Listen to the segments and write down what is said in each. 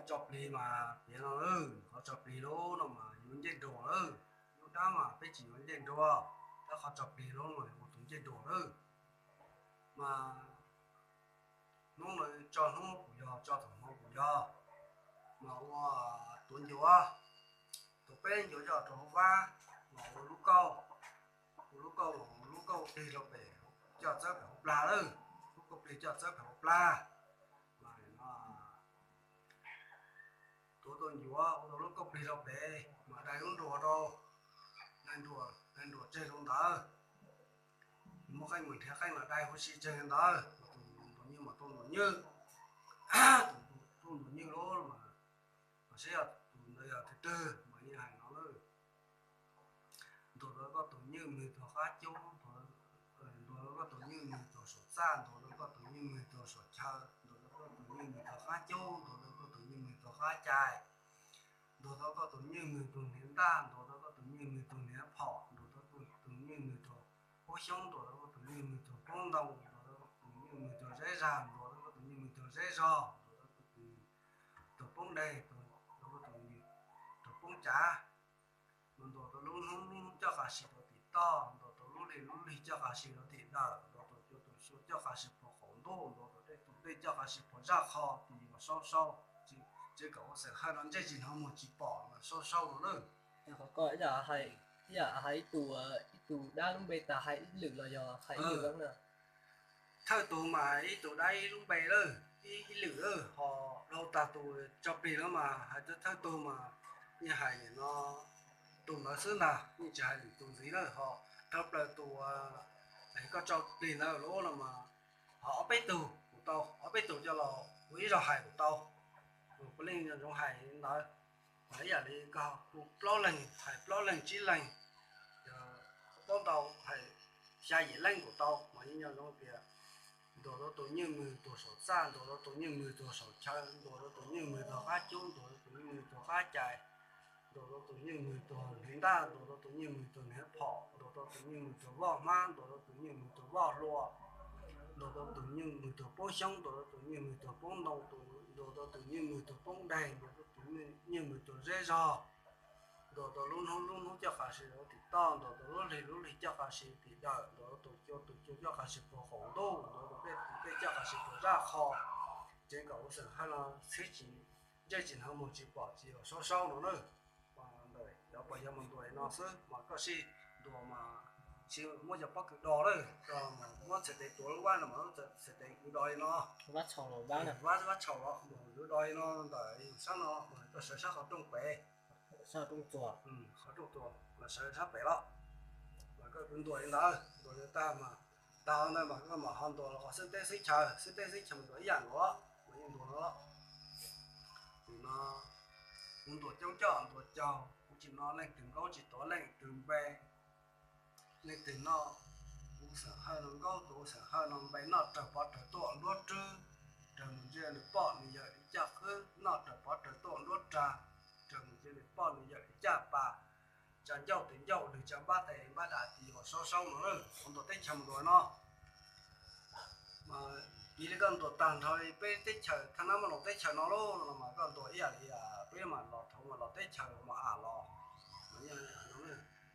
Tso plig mas piav no lawm, qhov tso plig lub no mas yuav ncej duas lawm. Lub dab mas peb tsis yuav ncej duas, tab qhov tso plig lub no ua tus ncej duas lawm. Mas hnub no tso hnub kuj yog, tso thaum hmo kuj yog, mas ua tuav ncuav, tuav peb ncuav coj rau hauv vab, mas ua lub kauj, ua lub kauj, lub kauj plig rau pem, coj txawb pem hauv plag lawm, lub kauj plig coj txawb pem hauv plag. Mas no tuav tau ncuav ua tau lub kauj plig rau pem mas dai lub nruas rau, dai nruas, dai nruas tseg rau ntawd. Muaj qeej mus nrhiav qeej los dai huv si tseg ntawd, tus ntuas nywj mas tuaj ntuas nywj, tus ntuas ntuas nywj lub mas, mas saib yog tus ntawd yog tus twg mas yeej hais no lawm. Ntuas rau koj tus nywj mws tuag qab cub, ntuas rau koj tus nywj mws tuag saum txaj, ntuas rau koj tus nywj mws tuag saum chaw, ntuas rau koj tus nywj mws tuag qab cub, ntuas rau koj tus nywj mws tuag qab cai, ntuas rau koj tus nywj mws tuag hniav ntaj, ntuas rau koj tus nywj mws tuag hniav phom, ntuas rau koj tus nywj mws tuag poob xyoob, ntuas rau koj tus nywj mws tuag poob ntoo, ntuas rau koj tus nywj mws tuag zeb zag, ntuas rau koj tus nywj mws tuag zeb zog, ntuas rau koj tus nywj tuag poob deg, ntuas rau koj tus nywj tuag poob cav. Mas ntuas rau lub hnub lub hnub coj qas sis rau tim toj, ntuas rau lub hli lub hli coj qas sis rau tim dawm, ntuas rau cua tus xyoo coj qas sis puag qaum ntuj, ntuas rau dej tus dej coj qas sis puag zaj qho, tis yuav saub saub, tsis kam ua xeem hawj no ntsej tsis hnov muag tsis pom mas saub saub no lawm. Qhov koj ib yam hais ib tus, ib tus dab lub npe tas hais ib lwm los yog hais ib lwm na? Thawj tug mas ib tug dab ib lub npe lawm, ib lwm lawm, ho dhau tag tus tso plig lawm mas hais thawj tug mas yeej hais nim no tus ntawd xwb ntag, yeej tsis hais lwm tus ntxiv lawm. Ho dhau plaws tus koj tso plig ntawd lub no mas ho ob peb tug kuj tau, ob peb tug coj los ua ib zaug hais kuj tau, puav leej nco ntsoov hais ntawd. Mas ib yam li koj hu plaub leeg hais plaub leeg tsib leeg, paub ntau hais xya yim leej kuj tau, mas yeej nco ntsoov tias ntuas rau tus nywj mws tuag saum txaj, ntuas rau tus nywj mws tuag saum chaw, ntuas rau tus nywj mws tuag qab cub, ntuas rau tus nywj mws tuag qab cai, ntuas rau tus nywj mws tuag hniav ntaj, ntuas rau tus nywj mws tuag hniav phom, ntuas rau tus nywj mws tuag voj hmab, ntuas rau tus nywj mws tuag voj hlua, ntuas rau tus nywj mws tuag poob xyoob, ntuas rau tus nywj mws tuag poob ntoo, ntuas rau tus nywj mws tuag poob deg, ntuas rau tus nywj mws tuag zeb zog, ntuas rau lub hnub lub hnub coj qas sis rau tim toj, ntuas rau lub hli lub hli coj qas sis tim dawm, ntuas rau tus cua tus cua coj qas sis puag qaum ntuj, ntuas rau dej tus dej coj qas sis puag zaj qho, tseev kom ua xeem hawj no txhib tsis ntsej tsis hnov muag tsis pom tsis yuav saub saub no na. Cov pom yog mus ntuas li no xwb mas koj sij ntuas mas tsis muaj cov pob kws do lawm, muab txhais tes tuav lub vab no mas txhais tes kws do li no, vab tshau los mus yuav do li no ntawm yus sab no, koj sawv sab qhov rooj pem, qhov rooj txuas, sawv sab pem los mas koj kuj ntuas li ntawd, ntuas li tag mas tag ntawd mas koj mam ho ntuas los qhov xib teb xib chaw, xib teb xib chaw mas ntuas ib yam nkaus, mas yeej ntuas no. Nim no kuv ntuas coob coj ntuas caug, kuv tsis no leej twg nkaub tsis tuav leej twg npe. Leej twg noj kuv xeem hawj no nkaub, kuv xeem hawj no npe, noj raws pov raws tuaj nruab rwb, raws mus ntsia nws poj nws yawm li caj qwb, noj raws pov raws tuaj nruab rag, raws mus ntsia nws poj nws yawm li caj pas, tsa ncauj tes ncauj lwg tsa npab tes npab dam tis yuav saub saub no na. Kuv ntuas teb chaws mus ntuas no. Piv li koj ntuas tag nrho li peb teb chaws Thaj Nab Mab Loos teb chaws no lauj, no mas koj ntuas ib yam li peb mas los thaum mas los teb chaws Mos Am los,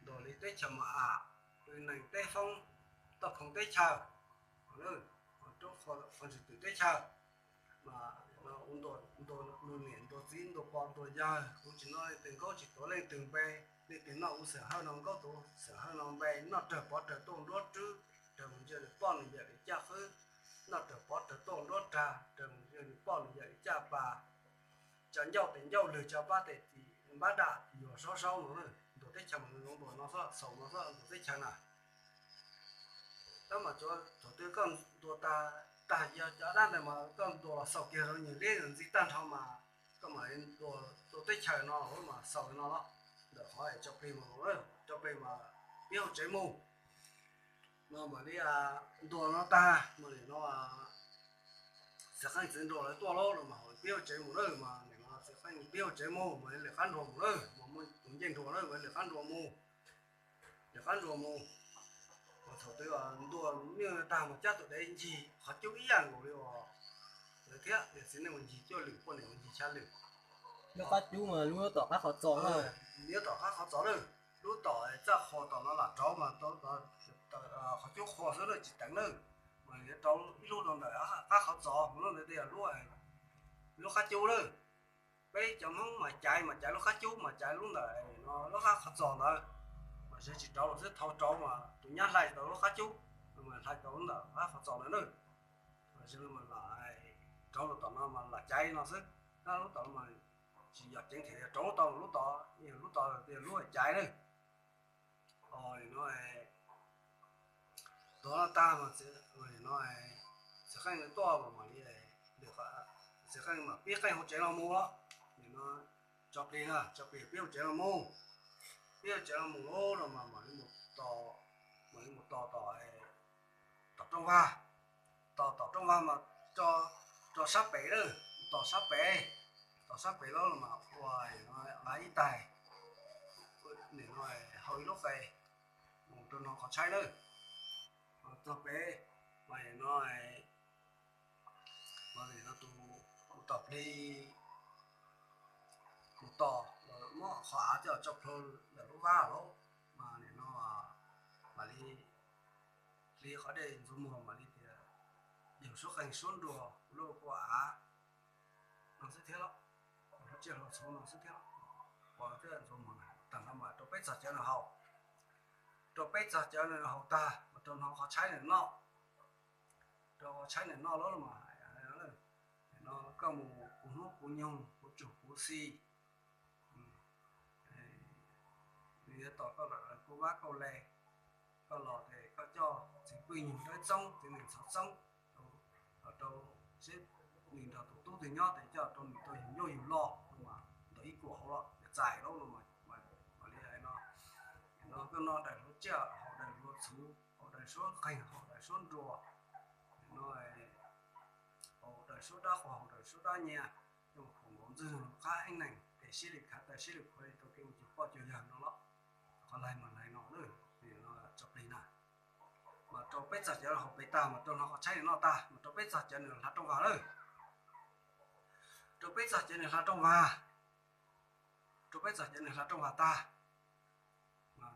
ntuas li teb chaws Mos Am, neeg teb foob, toj phoo teb chaws, roob qhov ntsis twm teb chaws, mas ntuas nus niam ntuas txiv ntuas pog ntuas yawg, kuv tsis noj leej twg nkaub tsis tuav leej twg npe. Leej twg noj kuv xeem hawj no nkaub, kuv xeem hawj no npe, noj raws pov raws tuaj nruab rwb, raws mus ntsia nws poj nws yawm li caj qwb, noj raws pov raws tuaj nruab rag, raws mus ntsia nws poj nws yawm li caj pas, tsa ncauj tes ncauj lwg tsa npab tes tis npab dam tis yuav saub saub no. Ntuas teb chaws mas ntuas ntuas no xwb, xaus no xwb, ntuas teb chaws na. Tab mas tsuav thaum twg koj ntuas tag, tag yog cov dab ntawd mas koj ntuas los xaus kiag rau nyias liab ntxiv tag nrho mas koj mam li ntuas rau teb chaws no mas xaus li no los. Ntawm qhov es tso plig mas, tso plig mas pib hauv tsev mus. No mam li ntuas no tag mas nim no xeem qeej txiv nruas lawv tuaj lauj, no mas pib hauv tsev mus lawm, mas nim no xeem qeej pib hauv tsev mus, mas lwm qab nruas mus lawm, mas muaj tus ncej nruas lawm, mas lwm qab nruas mus. Lwm qab nruas mus, mas thaum twg ntuas nyuj tag mas cab tus dev ncig qhov cub ib yam nkaus li uas lawv thiab, niam txiv neej mus ncig cuaj lwm, poj niam mus ncig xya lwm. Lub qab cub mas lub tom qab qhov txos na. Lub tom qab qhov txos na. Lub tom txaj qhuas tom no lam rauv mas qhov cub qhuas xwb na, tsis teev na. Mas yuav rauv ib lub rau ntawm qab qhov txos, lub ntawd tias lub, lub qab cub na. Peb cov Hmoob mas caiv mas caiv lub qab cub mas caiv lub ntawm no lub qab qhov txos ntawd. Mas sawv tsis rauv los xwb, thaum rauv mas tus nyab hlais tau lub qab cub, mas hlais tau lub ntawm qab qhov txos ntawd na. Mas sawv lam rauv los tom no mas lam caiv no xwb. Tab lub tom no mas tsis yog ceev thiab, rauv lub tom, lub tom, lub tom tias lub caiv na. Os, no tuag no tag mas, no Txiv Qeej tuaj mas mam li, Txiv Qeej mas pib qeej hauv tsev los mus los. Nim no tso plig na, tso plig pib hauv tsev los mus. Pib hauv tsev los mus lawm no mas mam li mus tos, mam li mus tos tom, tom rooj vag. Tos tom rooj vag mas rau sab pem lawm, tos sab pem, tos sab pem lawm no mas ua, no ib tais, nim no hau ib lub qe mus rau no qhov tshaib lawm. Txog pem mas no mas nim no tus, tus tom plig, tus tom muab qhov av coj tso plhuav ntawm lub vab lawm. Mas nim no mam li hliv qhov dej ntxuav muag mam li tias yawg suab qeeg suab nruas lub kuj av no xwb thiab los, lub tsiaj hluas txhuv no xwb thiab los, ua thiab ntxuav muag tag no mas rau peb txog cawv nws haus. Rau peb txog cawv nws haus tag mas rau no qhov tshaib nws noj. Rau qhov tshaib nws noj lawm los mas, no koj mus puv hnub puv nyoog puv tsuag puv xis, nws yuav tos koj los daws kauj vab kauj le. Koj los ces koj coj txiv pwj nyug dawb txoob txiv nees txhov txoob los rau, seb nws nrog tus tub twg nyob ces coj rau nws tau yug ncauj yug loj no mas ntawm ib kuam hauv los txais lawm no mas, mam li hais no, no koj noj daws hluav tsiaj haus daws hluav txhuv haus daws suab qeeg haus daws suab nruas, no haus daws suab dab qhuas haus daws suab dab nyias, coj mus khuam nkaus ntxwg qab eeb neeg ces sib li khav taw sib li khuav li tau kev mus cuag poj cuag yawg no los. Qhov laig mas laig no, tso plig na. Mas rau peb txog cawv haus pem tag mas rau no qhov tshaib nws noj tag mas rau peb txog cawv nws hla rooj vag lawm. Rau peb txog cawv nws hla rooj vag, rau peb txog cawv nws hla rooj vag tag,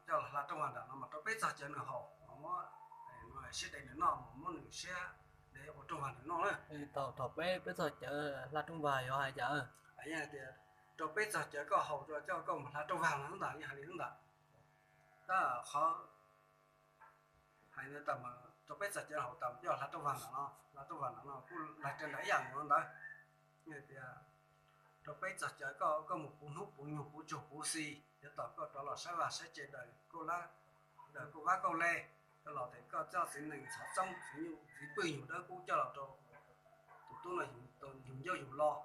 coj los hla rooj vag nram no mas rau peb txog cawv nws haus mas muab siab dev nws noj mas muab nws siab dev ua rooj vag nws noj na. Thaum peb, peb txog cawv hla rooj vag yog hais cas? Tias rau peb txog cawv koj haus rau coj koj mus hla rooj vag no ntag, yeej hais li ntawd. Tab qhov hais tas mas rau peb txog cawv haus tas coj hla rooj vag nram no, hla rooj vag nram no kuj laig rau nram ib yam nkaus ntawd. Tias rau peb txog cawv koj, koj mus puv hnub puv nyoog puv tsuag puv xis yuav tos koj rov los saib vaj saib tsev daws kauj vab kauj le, koj los ces koj coj txiv nees txhov txoob txiv pwj nyug dawb kub coj los rau tus tub no yug ncauj yug loj,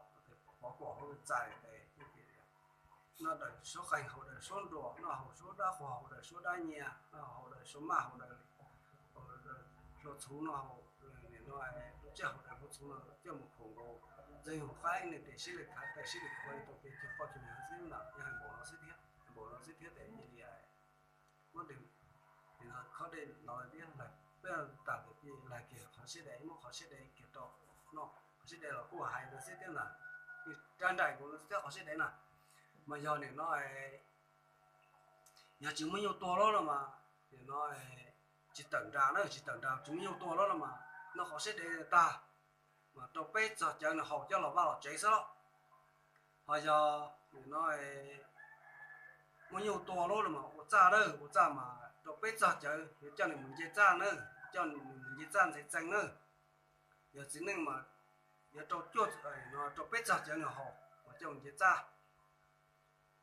pov kuam hauv txais ces noj daws suab qeeg haus daws suab nruas, noj haus suab dab qhuas haus daws suab dab nyias, noj haus daws suab maj haus daws hluav txhuv no, lub tsiaj haus daws hluav txhuv no coj mus khuam nkaus ntxwg qab eeb neeg ces sib li khav taw sib li khuav li tau kev cuag poj cuag yawg xwb ntag, yeej hais npaum no xwb thiab, hais npaum no xwb thiab ces cia li muab dej, qhov dej no thiab, peb tas ces cia li laig kiag qhov siab dev, muab qhov siab dev kiag rau no, qhov siab dev los kuj hais ntawd xwb thiab ntag, rab nraim nkaus xwb thiab qhov siab dev na. Mas yog nim no yog tsis muaj nyuj tua lawm no mas, nim no tsis tawm nra na, tsis tawm nra tsis muaj nyuj tua lawm no mas, noj qhov siab dev tag mas rau peb txog cawv nws haus coj los vaj los tsev xwb los. Ho yog nim no muaj nyuj tua lawm no mas ua txaj na, ua txaj mas rau peb txog cawv yuav coj nws mus nce txaj na, coj nws mus nce txaj ntxhee txee na. Yog txiv neej mas yuav rau cuaj, rau peb txog cawv nws haus mas coj mus nce txaj.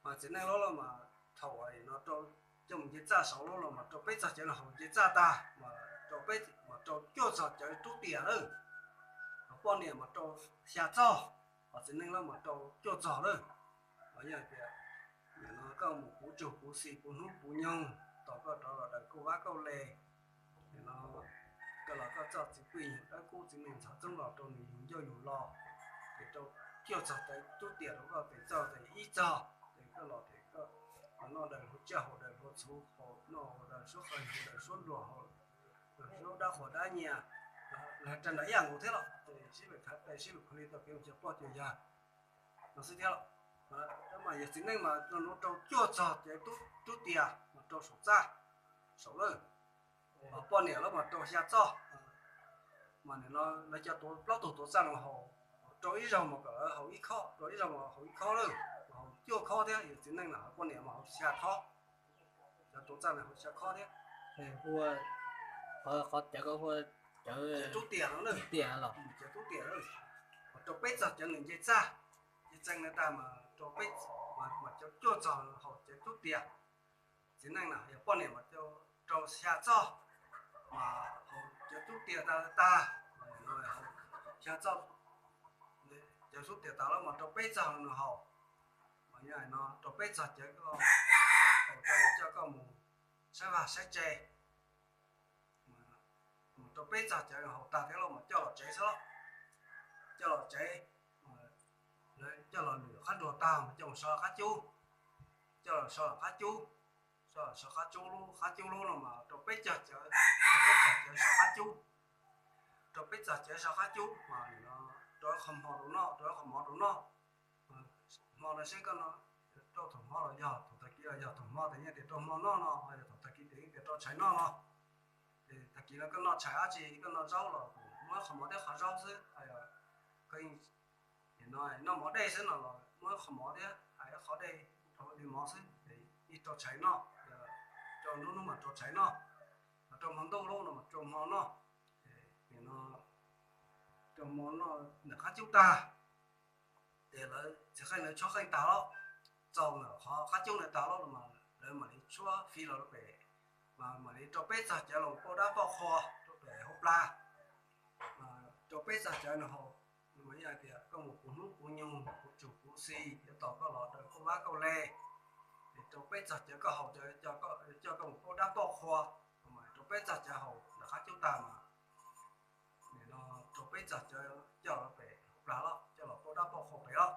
Mas txiv neej lawm los mas thaum no coj mus nce txaj saud lawm los mas rau peb txog cawv nws haus nce txaj tag mas rau peb, mas rau cuaj txog cawv rub tiam lawm. Ho poj niam mas rau xya txog, ho txiv neej lawm mas rau cuaj txog lawm. Los yog tias nim no koj mus puv tsuag puv xis puv hnub puv nyoog tos koj rov los daws kauj vab kauj le, nim no koj los koj coj txiv pwj nyug dawb kub txiv nees txhov txoob los rau nws yug ncauj yug loj, ces rau cuaj txog cawv rub tiam rau koj ces txog ces ib txog ces koj los ces koj noj daws hluav tsiaj haus daws hluav txhuv, noj daws suab qeeg haus daws suab nruas haus daws suab dab qhuas dab nyias, laig rau nram ib yam nkaus thiab los ces sib li khav taw sib li khuav li tau kev mus cuag poj cuag yawg no xwb thiab los. Mas yog txiv neej mas rau cuaj txog cov rub tias mas rau saum txaj, saum lawj. Poj niam lawv mas rau xya txoj. Mas nim no lawv cov tuav, plaub tug tuav txaj no haus, rau ib zaug mas kom lawv haus ib khob, rau ib zaug mas haus ib khob lawj, haus cuaj khob thiab. Yog txiv neej no poj niam mas haus xya khob. Cov tuav txaj no haus xya khob thiab. Ua, qhov cawv ko hu cawv rub tias no, tias los cawv rub tias, rau peb txog cov nws nce txaj, nce txees no tag mas rau peb, mas cov cuaj txog haus cawv rub tias. Txiv neej na yog poj niam mas rau xya txoj, mas haus cawv rub tias tag tag, xya txoj, cawv rub tias tas lawm mas rau peb txog nws haus. Mas yog no rau peb txog cawv, haus rau coj koj mus saib vaj saib tsev. Mus rau peb txog cawv haus tag thiab los mas coj los tsev xwb. Coj los tsev, lawv coj los lwm qab nruas tag mas coj mus so qab cub. Coj los so qab cub, so qab cub lub, qab cub lub no mas rau peb txog cawv, rau peb txog cawv so qab cub. Rau peb txog cawv so qab cub mas rau ib qho hmo rau noj, rau ib qho mov rau noj. Hmo no seb koj no rau thaum hmo los yog thaum tag kis los yog thaum hmo tias yeej tias rau hmo noj no, yog thaum tag kis tias yeej tias rau tshais noj no. Tag kis no koj noj tshais dab tsi, koj noj zaub los muab qhov mov thiab qhov zaub xwb. Koj no noj mov dej xwb no los muab ib qho mov thiab hais ib qho dej rau li mov xwb, ib rau tshais noj, rau hnub hnub mas rau tshais noj, rau hmo ntuj lub no mas rau hmo noj. No rau hmo noj ntawm qab cub tag, ces lawv txiv qeej lawv tshuab qeej tag lawm, txaus ntawm qhov qab cub ntawd tag lawm mas lawv mam li tshuab fi los pem, mas mam li rau peb txog cawv los pauj dab pauj qhua rau pem hauv plag. Rau peb txog cawv no haus, mas yog hais tias koj mus puv hnub puv nyoog puv tsum puv xis yuav tos koj los daws kauj vab kauj le, es rau peb txog cawv koj haus cov coj koj mus pauj dab pauj qhua, mas rau peb txog cawv haus ntawm qab cub tag mas rau peb txog cawv coj los pem hauv plag lawm, coj los pauj dab pauj qhua pem lawm.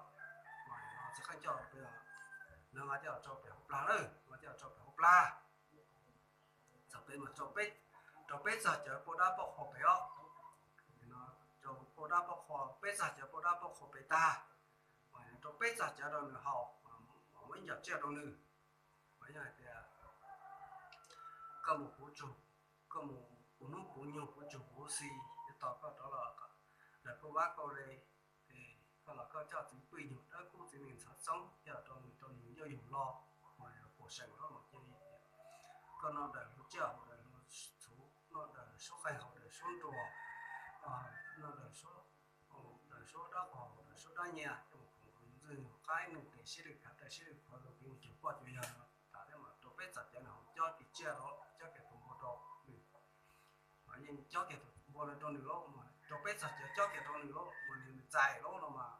Mas txiv qeej coj los pem, lawv mas coj los rau pem hauv plag lawm, mas coj los rau pem hauv plag. Txog pem mas rau peb txog cawv pauj dab pauj qhua pem lawm. Rau pauj dab pauj qhua, peb txog cawv pauj dab pauj qhua pem tag, rau peb txog cawv rau nws haus, muab ib yam tsiaj rau nws. Mas yog hais tias koj mus puv tsum, koj mus puv hnub puv nyoog puv tsum puv xis yuav tos koj rov los daws kauj vab kauj le, es koj los koj coj txiv pwj nyuag dawb kub txiv nees ntxhov txoob coj rau nws rau nws yoj yug lo, mas yog puas seem los mas cia li tias koj noj daws hluas tsiaj haus daws hluas txhuv, noj daws suab qeej haus daws suab nruas, noj daws suab, daws suab dab qhuas haus daws suab dab nyiaj, coj mus khoom ntxwg qaib nug tes siab lwj khav tes siab lwj khuav rau kev mus cuag poj cuag yawg no tas thiab mas rau peb txog cawv no haus cob kev tsiaj rau, cob kev tus npua rau nws. Mas yeej cob kiag tus npua no rau nws lauj, mas rau peb txog cawv cob kiag rau nws lauj, mas nws txais lauj no mas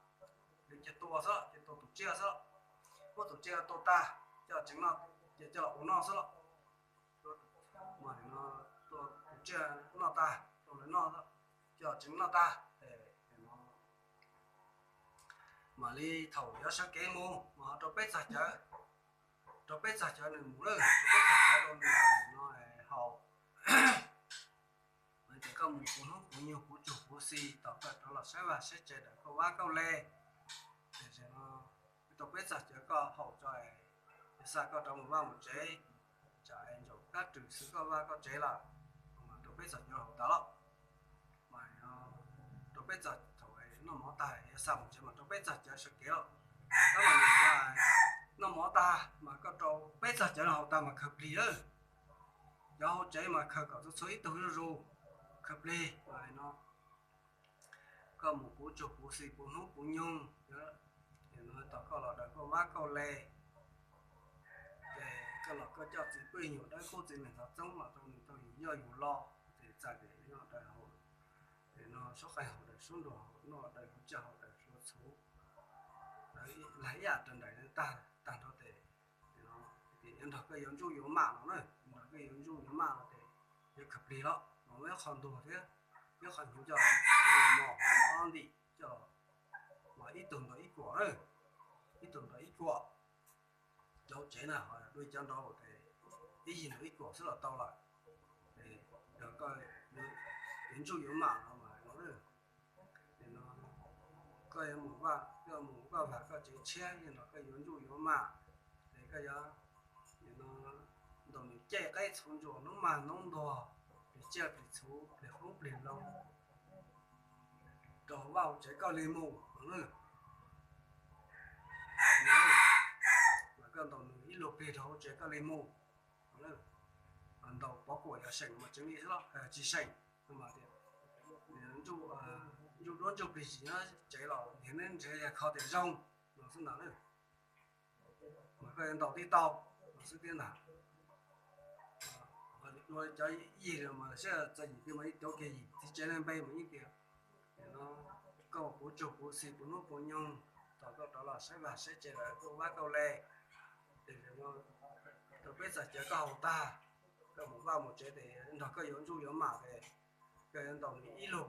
nws cia tua xwb, cia tua tus tsiaj xwb. Muab tus tsiaj tua tag, coj tsev noj, ces coj los ua noj xwb lauj. Mas tus tsiaj noj tag rau lawv noj, coj tsev noj tag, mam li thaum yuav sawv kev mus mas ho rau peb txog cawv, rau peb txog cawv nws mus lawm, rau peb txog cawv rau nws no haus. Ces koj mus puv hnub puv nyoog puv tsum puv xis tos koj rov los saib vaj saib tsev daws kauj vab kauj le. Ces rau peb txog cawv koj haus tso, xa koj rov mus vaj mus tsev, tsam ntsaum kab rwm xwb koj vaj koj tsev lawm, mas rau peb txog cawv haus tas lawm. Mas rau peb txog thaum noj mov tag yuav xa mus tsev mas rau peb txog cawv sawv kev lawm. Tab mas noj mov tag mas koj rau peb txog cawv no haus tag mas khaws plig lawm. Cov hauv tsev mas khaws kom txhua txhua ib tug zuj zus, khaws plig mas no koj mus puv tsum puv xis puv hnub puv nyoog, tos koj los daws kauj vab kauj le, ces koj los koj coj txiv pwj nyuag dawb kub txiv nees ntxhov txoob los rau nws rau yus yoj yus lo, ces txais tes noj daws haus, no suab qeej haus daws suab nruas haus, noj daws hluas tsiaj haus daws hluas txhuv, lag ib yam raws nraim tag nrho tes, ces yuav nrog koj yuav ntsuj yuav maj no na, nrog koj yuav ntsuj yuav maj no ces yuav khaws plig lawm, mas muaj ib qho ntuag thiab, ib qho hnyuv coj mos mos ob ntim coj, mas ib tug ntaus ib kuam na, ib tug ntaus ib kuam. Cov tsev na ho dua cov nraud ces ib yig ntaus ib kuam xwb los tau lawm. Yog koj yuav ntsuj yuav maj no mas no, koj yuav mus vaj Koj mus koj vam koj tsev tshiab, yog no koj yuav ntsuj yuav maj, ces koj yuav ntaus nws caij qaib txhuv ntsuas hnub mag hnub ntuag, plig tsiaj plig txhuv plig qoob plig loo rau hauv vaj hauv tsev koj li mus no. Mas koj ntaus nws ib lub plig rau hauv tsev koj li mus. Ntaus pov kuam yog seem mas tseem li xwb los tsis seem. Mas tias ntsuj duab ntsuj plig tsis nyob tsev los niag neb ntshe yog kho tias zoo no xwb ntag na. Mas koj yuav ntaus tib tau no xwb thiab ntag. Dua cov yig mas siab txom nyem tiag mas yeej cov kiag yim txiv tsev neeg npe mas yeej tias, no, koj puv tsuag puv xis puv hnub puv nyoog, thaum koj rov los saib vaj saib tsev lawm koj vab koj le, ces rau peb txog cav koj haus tag, koj mus vaj mus tsev ces nrog koj yuav ntsuj yuav maj ces koj yuav ntaus nws ib lub,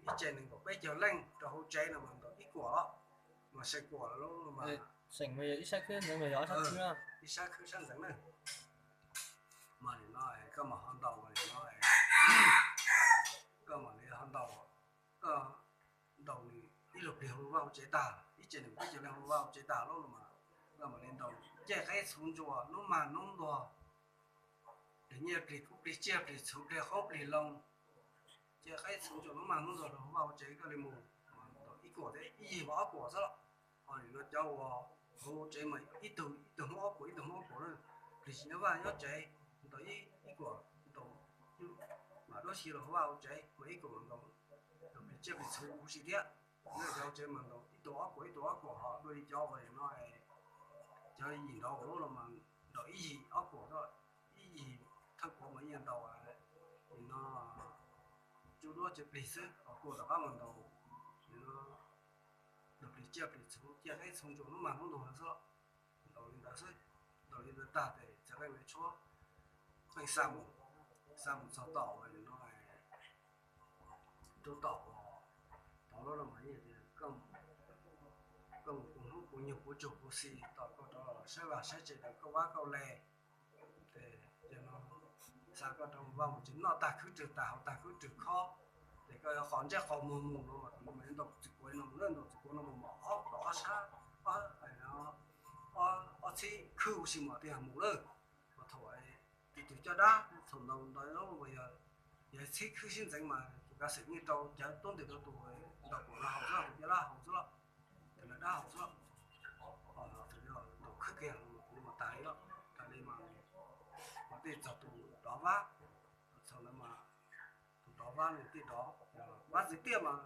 ib tsev nees nkaum peb caug leej rau hauv tsev no mas ntaus ib kuam, mas seem kuam lawm mas. Seem mas yog ib sab khwb ntxeev mas yog ib sab khwb, ib sab khwb sab ntxeev na. Mas nim no koj mam ho ntaus, mas nim no koj mam li ho ntaus, koj ntaus nws ib lub plig hauv vaj hauv tsev tag, ib tsev nees nkaum peb caug leej hauv vaj hauv tsev tag lawm mas koj mam li ntaus caij qaib txhuv ntsuas hnub mag hnub ntuag, plig nyiaj plig kub plig tsiaj plig txhuv plig qoob plig loo, caij qaib txhuv ntsuas hnub mag hnub ntuag rau hauv vaj hauv tsev koj li mus, mas ntaus ib kuam thiab ib yig mas ob kuam xwb los. Ho nim no cov uas hauv tsev mas ib tug ib tug Hmoob ob kuam ib tug Hmoob ob kuam na, plig tsis nyob vaj nyob tsev, ntaus ib kuam ntaus, mam duab si rau hauv vaj hauv tsev mas ib kuam ntaus, ntaus plig tsiaj plig txhuv huv si thiab. Cov hauv tsev mas ntaus ib tug ob kuam ib tug ob kuam, ho dua li cov uas nim no cov yim nraud lub los mas ntaus ib yig ob kuam xwb, ib yig thawj kuam mas yeej ntaus nim no ntsuj duab tsev plig xwb, ho kuam tom qab mas ntaus nim no ntaus plig tsiaj plig txhuv caij qaib txhuv ntsuas hnub mag hnub ntuag xwb. Ntaus li ntawd xwb, ntaus li ntawd tag ces txawm leej li tshuab, leej xa mus, xa mus txog tom uas nim no rau tom uas tod lawm mas yeej tias koj mus puv hnub puv nyoog puv tsuag puv xis tom koj rov los saib vaj saib tsev lawm koj vab koj le, ces no xa koj rov mus vaj mus tsev noj tag khwb rwg tas haus tag khwb rwg khob, ces koj yuav qos ntsej qos muag mus no mas tus no mas yuav ntaus txiv kuav no mus, ntaus txiv kuav no mus mas ob los ob sab, ob txhib khwb huv si mas thiaj mus lawm. Mas thaum ib tug coj dab thaum ntaus ntawd mas yog txhib khwb sib ntxeev mas tus kav xwm yeej rau cawv tuab ntws rau tus ntaus kuam no haus xwb, tus coj dab haus xwb los, tus ntaus dab haus xwb los, tus ntaus khwb kiag mas tas li lawm, tas li mas, mas thiaj txog tus dov vab, txog ntawd mas tus dov vab nws thiaj dov, vab txiv tiaj mas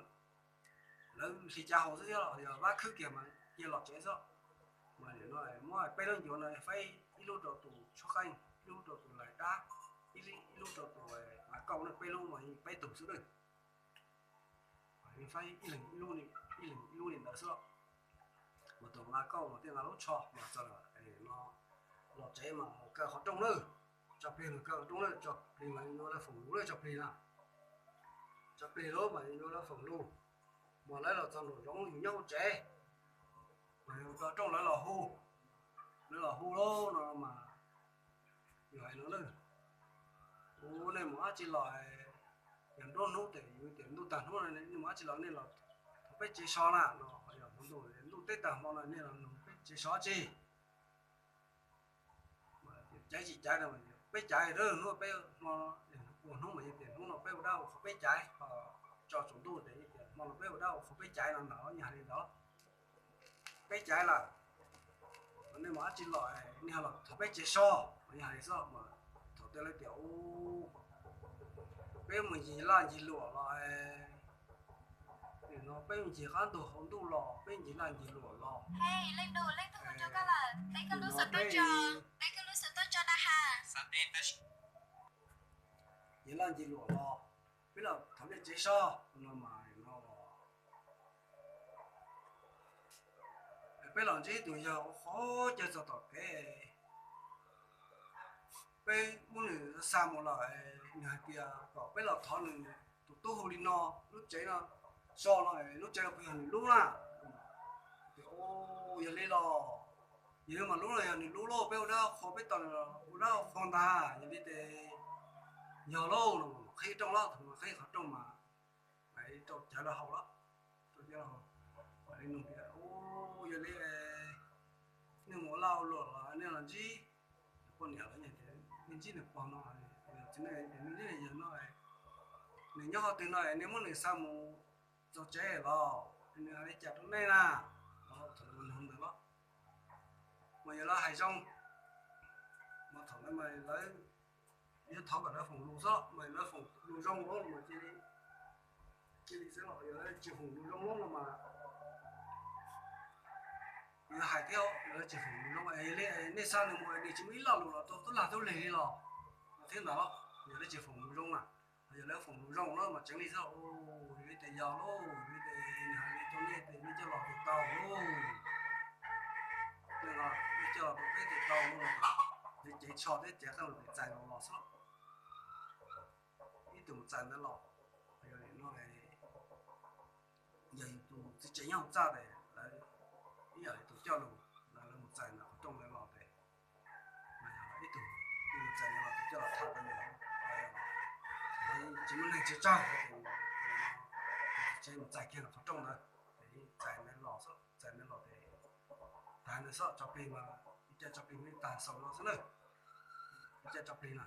lawv hli cav haus xwb thiab los yog vab khwb kiag mas cia los tsev xwb. Mas nim no muab peb lub ncuav no faib ib lub rau tus tshuab qeej, ib lub rau tus lais dab, ib lub rau tus mas kauj na, peb lub mas peb tug xwb na. Faib ib leeg ib lub, ib leeg ib lub li ntawd xwb los. Mas tus mas kauj mas thiaj nqa lub tsho mas txog no los tsev mas kaw qhov rooj na, tso plig mas kaw qhov rooj na, tso plig mas yuav lawv foom lus na, tso plig na, tso plig lub mas yuav lawv foom lus. Mas lawv los txog nraum zoov yus nyob hauv tsev, mas yus kaw rooj lawv los hu, lawv los hu lawm no mas yus hais no na, ua nej mus dab tsi los, yog nruab hnub ces yus tias ntuj tag hnub no nej mus dab tsi los, nej los thov peb tsev so na no, yog hmo ntuj, ntuj teb tag hmo no nej los nug peb tsev so tsi. Caiv tsis caiv no, peb caiv, hnub peb hmo, ua hnub mas yeej tias hnub no peb ua dab ua qhua peb caiv, tso tsaus ntuj ces yeej tias hmo no peb ua dab ua qhua peb caiv no ntag, yeej hais li ntawd. Peb caiv lawm, nej mus dab tsi los, nej ho los thov peb tsev so, yeej hais li xwb. Mas thaum twg lawv tias peb mus ncig laj ncig luam los, no peb mus ncig qab ntug hauv ntuj los, peb ncig laj ncig luam los, ncig laj ncig luam los, peb los thov nej tsev so no mas no peb los ntsib tus yawg ua qhov cawv txog tom kev, peb muab nws xa mus lawm, nws hais tias kom peb los thov nws tus tub hu li no, lub tsev no, so no, lub tsev no puas yog nws lub na? Tias, yog li los, yog li mas lub no yog nws lub lauj, peb ua dab qhua peb tos nws ua dab qhua ntag, yog li ces yog lauj no. Qhib rooj los, qhib qhov rooj mas rau cawv los haus lawm, rau cawv los haus, li nug tias Ua luam los nej los ntsib, poj niam los nej ntsib nws pog no, txiv neej tias nej ntsib nws yawg no, nws nyob qhov twg no nej muab nws xa mus txog tsev los nws hais li cas rau nej na. Thaum ntawd mas yog lawv hais zoo, mas thaum ntawd mas lawv yuav thov kom lawv foom lus xwb, mas lawv foom lus zoo los mas cia li, cia li xwb los yog lawv tsis foom lus zoo los mas yog hais thiab, lawv tsis foom lus zoo li, nej xa nws mus nws tsis muaj ib lo lus los tau tub lag tub lig li los thiab ntawd, yog lawv tsis foom lus zoo na. Yog lawv foom lus zoo los mas tseem li xwb, yog li tias yog lauj, yog li tias nws hais li rau nej tias nej coj los tus tau lauj, nej coj los tus peb tus tau lauj, nws cev tsho thiab cev qeej los txais los los xwb, ib tug mus txais ntawd los. Yog li no, yog yus tus txiv tsev nyob hauv txaj tes lawv ib yam li tus coj lus, lawv mus txais ntawm qhov rooj ntawd los tes, ib tug mus txais ntawd los tus coj los tham rau nws, tsis muaj neeg tsis tsaug, tsev mus txais kiag qhov rooj ntawd, txais ntawd los xwb, txais ntawd los tes tag ntawd xwb, tso plig mas ib co tso plig mas ib tag xaus no xwb na, ib co tso plig na.